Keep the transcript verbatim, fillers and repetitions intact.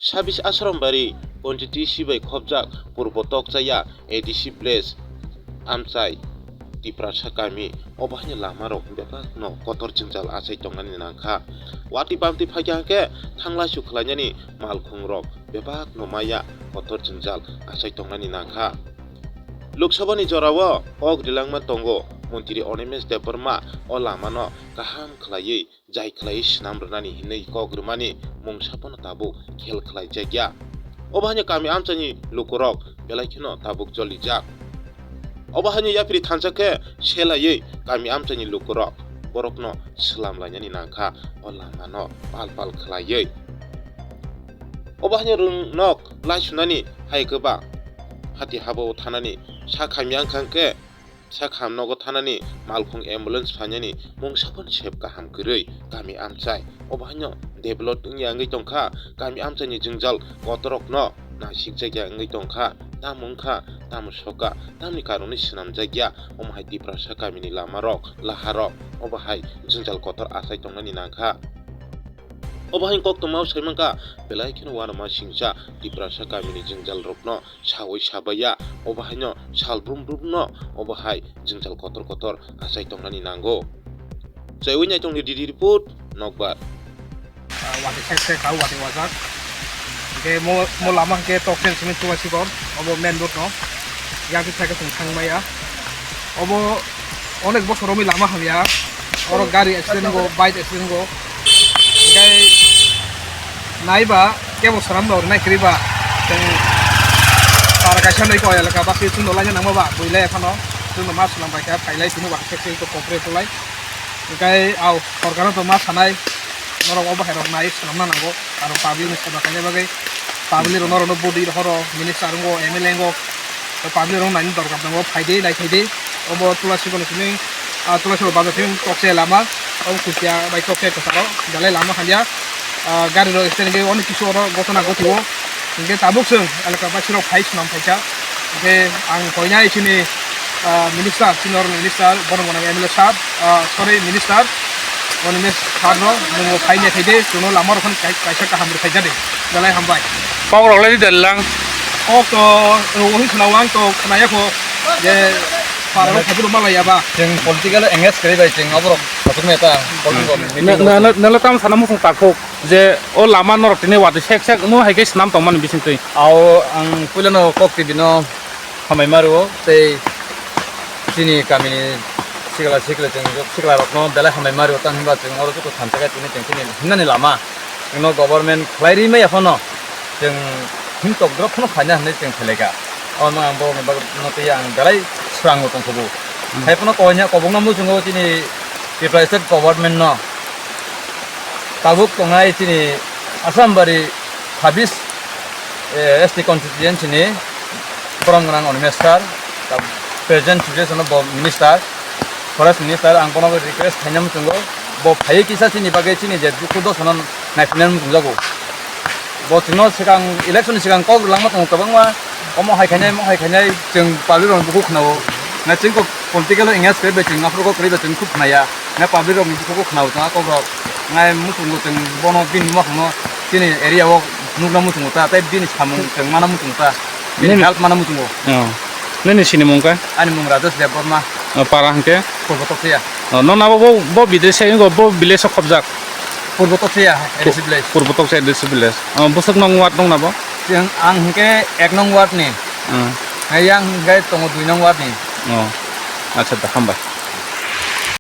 Sabis Asrambari constituency bai khopjak Purbo Tokchaya A D C village amchai Tiprasa kami, obo haino lamarok bebakno kotor jwngjal achai tongnani nangkha. Watwi bamtwi phaikha hwnkhe thanglaisu khlainani malkhungrok bebakno maya kotor jwngjal achai tongnani nangkha. Lok Sabha ni jorao kok rilangma tongo, Montri Animesh Debbarma o lamano kaham khlaiwi jai khlaiwi swnam rwnani hinwi kok rwmani mungsa phano tabuk khel khlaijakya. Obo haino kami amchaini lukurok belai kheno tabuk jolijak. Obo haino yapri thansa khe selaiwi kami amchaini lukurok borokno swlam lainani nangkha o lamano pal pal khlaiwi. Obo haino rwngnok laisunani hai kwbang hati habo thanani sak hamya wngkha hwnkhe, sak ham nogo thanani malkhung ambulance phainani mungsa phano sep kaham kwrwi kami amchai. Obo haino develop wngya wngwi tongkha, kami amchaini jwngjal kotorokno naisikjakya wngwi tongkha, tamo wngkha, tamo sokha, tamni karonwi swnamjakya, omo hai Tiprasa kamini lamarok, laharok, obo hai jwngjal kotor achai tongnani nangkha. Obo hai koktwma sai mankha, belai kheno uanama singcha Tiprasa kamini jwngjalrokno sawi sabaiya, obo haino sal brum brumno obo hai jwngjal kotor kotor achai tongnani nango. Chaiwi naitongni D D report, Nokbar. Ah, watwi sek sek kha, watwi wajak. Hingke mo, mo lama hingke toksen simi Tulasiborh, obo main road no. Yang kisa khe chwng thang maya. Obo onek bosor romwi lama hamya. Oro gari accident go, bike accident go. Hingke naiba kebo swnam rok nai kwrwi ba. Chwng para kaisa nai ko elaka basi chwng no laina nangma ba, builai phano. Chwng no ma swnam bai kha, phailai chwng no ba khe chwng to kokre tulai. Hingke au sorkar no to ma sanai, norok o bahai rok nai swnamna nango, aro public ni seba khaina bagwi public rok norok no budi horo minister wngkho, M L A wngkho, to public rok naini dorkar nango, phaidi nai phaidi. Obo Tulasiborh ni simi, ah, Tulasiborh bazar simi tokse lama, obo kuchia bai tokse kwcharo belai lama hamya, ah, gari rok accident wngwi onek kisu oro gotona gotio. Hingke tabuk chwng elaka basi rok phai swnam phaikha. Hingke ang koinai chini, ah, minister, senior minister, bono bono M L A sir, ah, sorry, minister, bono minister sir no, nwng bo phai nai khaide, chwngno lama rok phano kai-, kaisa kaham rwkhaijadi. Belai hambai. Kok rok lai di lang. Kok to, rw hin khna wang to, khna yakho, je, para rok thaibo malai yaba. Chwng political engage kwrwi bai chwng oborok thaibo meta, political meeting. Nala tam sana musung takhuk. Je o lama norok tini watwi sek sek wngmo hai khe swnam tongmani bisingtwi. Ao ang puilano Kok T V no hambai ma rwo tei chini kamini sikla sikla chwng sikla rokno belai hambai ma rwo, tamo hinba chwng oro joto thansa khe tini chwng chini himnani lama chwngno government khlai ri maya phano chwng himtok drop phano khaina hinwi chwng khlai kha. Omo ang bo bagwi no tei ang belai swrango tongkhubu. Hmm. Hai phano koina kobokno muchungo chini Tripura State government no. Tabuk tongnai chini Assam bari chabbish, eh, S T constituency ni borom gwnang Animesh sir, tab-, present situation o bo minister, forest minister, ang bono request khaina muchungo, bo phaiwi kisa chini bagwi chini je dukhu dosa no naiphinani muchungjago. Bo chwngno swkang, election ni swkang kok rwlangma tongo kwbangma, omo hai khainai, omo hai khainai, chwng public rokni bukhuk khwnao. Na chwng kok political o engage kwrwi bai chwng aphuru kok kwrwi bai chwng khub khwnaya. Na public rokni bukhuk khwnao chwng a kok rok. Nai muchungo chwng bono bini mwkhangno chini area o nukna muchungo ta, tei bini samung chwng mana muchungo ta. Bini help mana muchungo. Oh. Nini sini mung kha? Ani mung Rajesh Debbarma. Oh, para hwnkhe? Purbo Tokchaya. Oh, nokna bo, bo, bo bidre se, bo village o khobjak? Purbo Tokchaya, A D C village. Purbo Tokchaya A D C village. Oh, bwswk nong ward nokna bo? Chwng, ang hwnkhe ek nong ward ni. Hmm. Yang hwnkhe tongo dui nong ward ni. Oh, acha da, hambai.